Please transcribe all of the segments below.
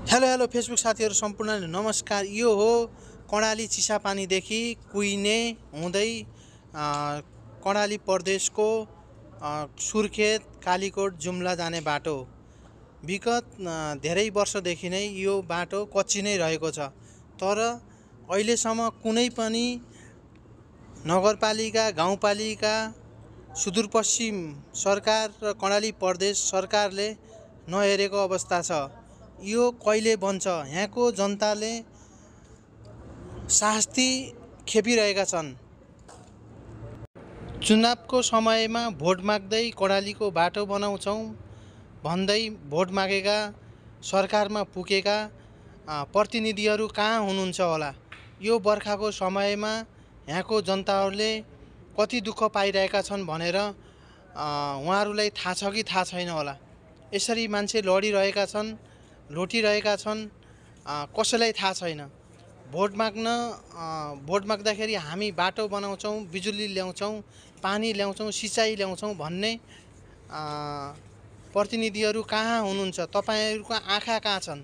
Hello hello Facebook साथीहरू सम्पूर्णलाई नमस्कार। यो हो कर्णाली चिसापानीदेखि कुइने हुँदै कर्णाली प्रदेशको सुर्खेत कालीकोट जुम्ला जाने बाटो। विगत धेरै वर्षदेखि नै यो बाटो कच्ची नै रहेको छ, तर अहिलेसम्म कुनै पनि नगरपालिका, गाउँपालिका, सुदूरपश्चिम सरकार र कर्णाली प्रदेश सरकारले नहेरेको अवस्था छ। यो कहिले बन्छ? यहाँको जनताले शास्ति खेपिरहेका छन्। चुनावको समयमा भोट माग्दै कर्णालीको बाटो बनाउँछौँ भन्दै भोट मागेका सरकारमा पुगेका प्रतिनिधिहरू कहाँ हुनुहुन्छ होला? यो बर्खाको समयमा यहाँको जनताहरूले कति दुःख पाइरहेका छन् भनेर उहाँहरूलाई थाहा छ कि थाहा छैन होला। यसरी मान्छे लडिरहेका छन्, लुटिरहेका छन्, कसैलाई थाहा छैन। भोट माग्दाखेरि हामी बाटो बनाउँछौँ, बिजुली ल्याउँछौँ, पानी ल्याउँछौँ, सिँचाइ ल्याउँछौँ भन्ने प्रतिनिधिहरू कहाँ हुनुहुन्छ? तपाईँहरूको आँखा कहाँ छन्?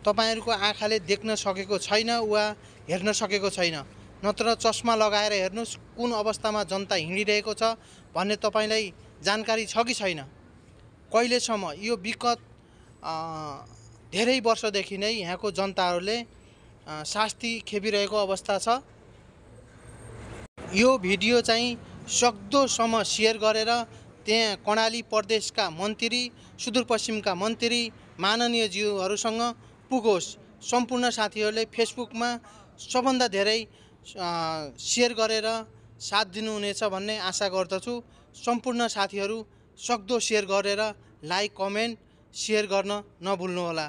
तपाईँहरूको आँखाले देख्न सकेको छैन वा हेर्न सकेको छैन। नत्र चस्मा लगाएर हेर्नुहोस् कुन अवस्थामा जनता हिँडिरहेको छ भन्ने तपाईँलाई जानकारी छ कि छैन? कहिलेसम्म? यो विगत धेरै वर्षदेखि नै यहाँको जनताहरूले शास्ति खेपिरहेको अवस्था छ। यो भिडियो चाहिँ सक्दोसम्म सेयर गरेर त्यहाँ कर्णाली प्रदेशका मन्त्री, सुदूरपश्चिमका मन्त्री, माननीय ज्यूहरूसँग पुगोस्। सम्पूर्ण साथीहरूले फेसबुकमा सबभन्दा धेरै सेयर गरेर साथ दिनुहुनेछ भन्ने आशा गर्दछु। सम्पूर्ण साथीहरू सक्दो सेयर गरेर लाइक, कमेन्ट, सेयर गर्न नभुल्नुहोला।